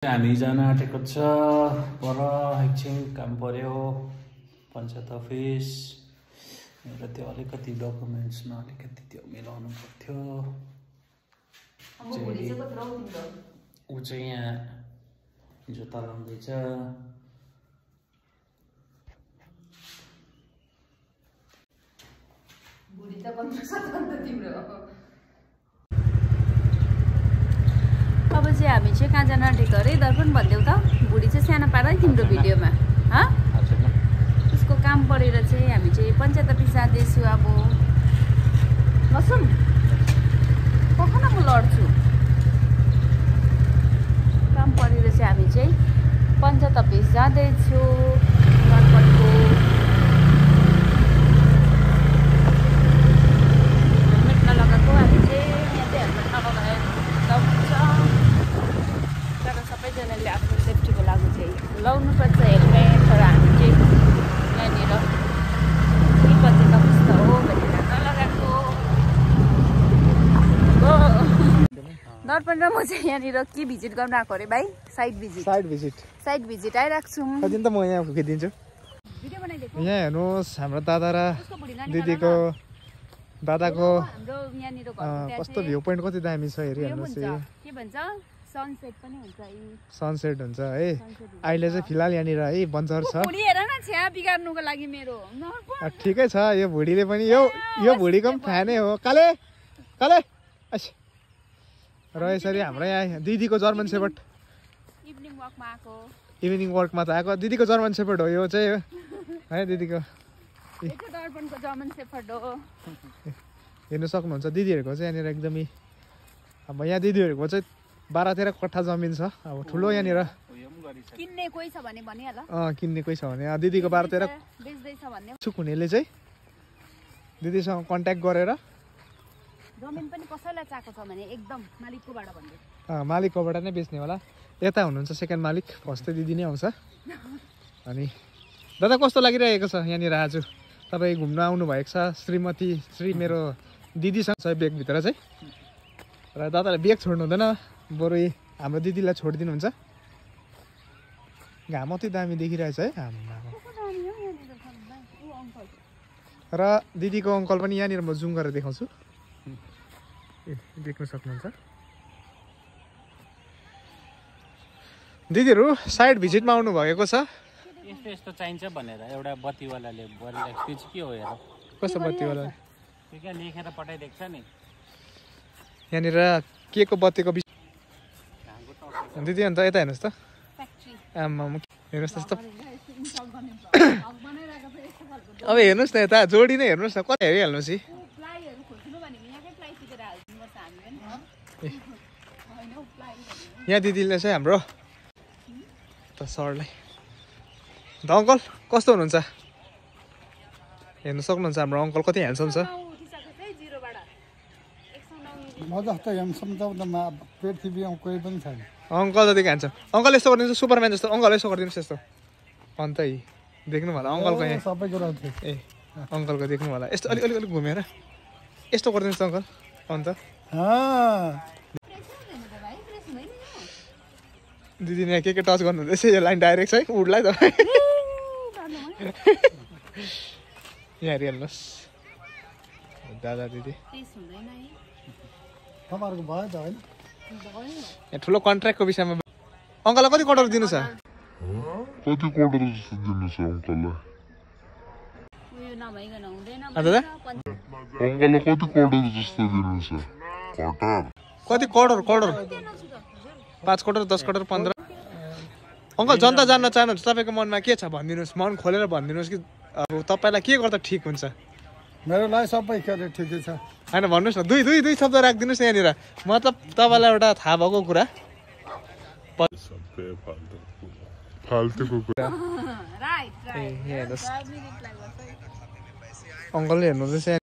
हामी जान आँटेको छ पर एकछिन काम पर्यो पञ्चायत अफिस र त्यो अलिकति डकुमेन्ट्समा अलिकति त्यो मिलाउनु पर्थ्यो। ऊ चाहिँ यहाँ जुत्ता लाउँदैछ। अब चाहिँ हामी चाहिँ कहाँ जान आँटेको अरे दर्पण भनिदेऊ त। भुडी चाहिँ सानो पारा तिम्रो भिडियोमा उसको काम परेर चाहिँ हामी चाहिँ पञ्चायत अफिस जाँदैछु। अब बसौँ कखन म लड्छु। काम परेर चाहिँ हामी चाहिँ पञ्चायत अफिस जाँदैछु दर्पणको। हेलमेट नलगाएको हामी चाहिँ यहाँ चाहिँ हेलमेट नलगाएर हुन्छ तर सबैजनाले आफ्नो सेफ्टीको लागि चाहिँ लाउनुपर्छ हेलमेट। तर हामी चाहिँ यहाँनिर पञ्चायत अफिस त हो भनेर नलगाएको। दर्पण र म चाहिँ यहाँनिर के भिजिट गर्न आएको अरे भाइ? साइड भिजिट आइरहेको छौँ। त म यहाँ फुकिदिन्छु। भिडियो बनाइदिएको यहाँ हेर्नुहोस् हाम्रो दादा र दिदीको दादाको कस्तो भ्यू पोइन्ट कति दामी छ हेरिहाल्नुहोस्। के भन्छ सनसेट पनि हुन्छ। सनसेट हुन्छ है। अहिले चाहिँ फिलहाल यहाँनिर है बन्जर छ। भुडी हेर न छ्या बिगार्नुको लागि मेरो। ठिकै छ यो भुडीले पनि यो भुडीको पनि फ्यानै हो। काले काले र यसरी हाम्रो यहाँ दिदीको जर्मन सेपर्ड इभिनिङ वर्कमा त आएको। दिदीको जर्मन सेपर्ड हो यो चाहिँ है दिदीको दर्पणको जर्मन सेपर्ड हो। हेर्नु सक्नुहुन्छ दिदीहरूको चाहिँ यहाँनिर एकदमै अब यहाँ दिदीहरूको चाहिँ 12-13 कट्ठा जमिन छ। अब ठुलो यहाँनिर किन्ने कोही छ भने भनिहाल। किन्ने कोही छ भने दिदीको 12-13 बेच्दैछ भन्ने इच्छुक हुनेले चाहिँ दिदीसँग कन्ट्याक्ट गरेर जमिन पनि कसैलाई चाहिएको छ भने एकदम मालिककोबाट भन्दै मालिककोबाट नै बेच्ने होला। यता हुनुहुन्छ सेकेन्ड मालिक, फर्स्ट चाहिँ दिदी नै आउँछ। अनि दादा कस्तो लागिरहेको छ यहाँनिर आज तपाईँ घुम्न आउनु भएको छ श्रीमती श्री मेरो दिदीसँग छ ब्यागभित्र चाहिँ। र दादाले ब्याग छोड्नु हुँदैन बरु हाम्रो दिदीलाई छोडिदिनुहुन्छ। घाम अति दामी देखिरहेछ है र दिदीको अङ्कल पनि यहाँनिर म जुम गरेर देखाउँछु। देख्न सक्नुहुन्छ दिदीहरू साइड भिजिटमा आउनु भएको छ। यस्तो यस्तो चाहिन्छ भनेर एउटा बत्तीवालाले बोलेको त्यो चाहिँ के हो हेर। कस्तो बत्तीवाला? त्यो क्या लेखेर पठाइदिएको छ नि यहाँनिर के को बत्तीको दिदी अन्त यता हेर्नुहोस् त। आमा हेर्नुहोस् त अब हेर्नुहोस् न यता जोडी नै हेर्नुहोस् न कता हेरिहाल्नुहोस्। यहाँ दिदीले चाहिँ हाम्रो त सरलाई त अङ्कल कस्तो हुनुहुन्छ हेर्नु सक्नुहुन्छ। हाम्रो अङ्कल कति ह्यान्डसम छ। अङ्कल जतिको ह्यान्डसम। अङ्कल यस्तो गरिदिनुहोस् सुपरम्यान जस्तो। अङ्कल यसो गरिदिनुहोस् यस्तो अन्त देख्नु होला अङ्कलको यहाँ ए अङ्कलको देख्नु होला यस्तो अलिक अलिक अलिक घुमेर यस्तो गरिदिनुहोस् अङ्कल अन्त दिदी यहाँ के टच गर्नुहुँदैछ यो लाइन डाइरेक्ट है उडलाई तपाईँ यहाँ हेरिहाल्नुहोस् दादा दिदी यहाँ ठुलो कन्ट्र्याक्टको विषयमा अङ्कललाई कति करोड दिनु छ? कति करोड 5 करोड 10 करोड 15। अङ्कल जनता जान्न चाहनुहुन्छ तपाईँको मनमा के छ भनिदिनुहोस्। मन खोलेर भनिदिनुहोस् कि अब तपाईँलाई के गर्दा ठिक हुन्छ। मेरो लागि सबै ठिकै छ होइन भन्नुहोस् न दुई शब्द राखिदिनुहोस् यहाँनिर मतलब तपाईँलाई एउटा थाहा भएको कुरा फाल्तुको कुरा। अङ्कलले हेर्नुहुँदैछ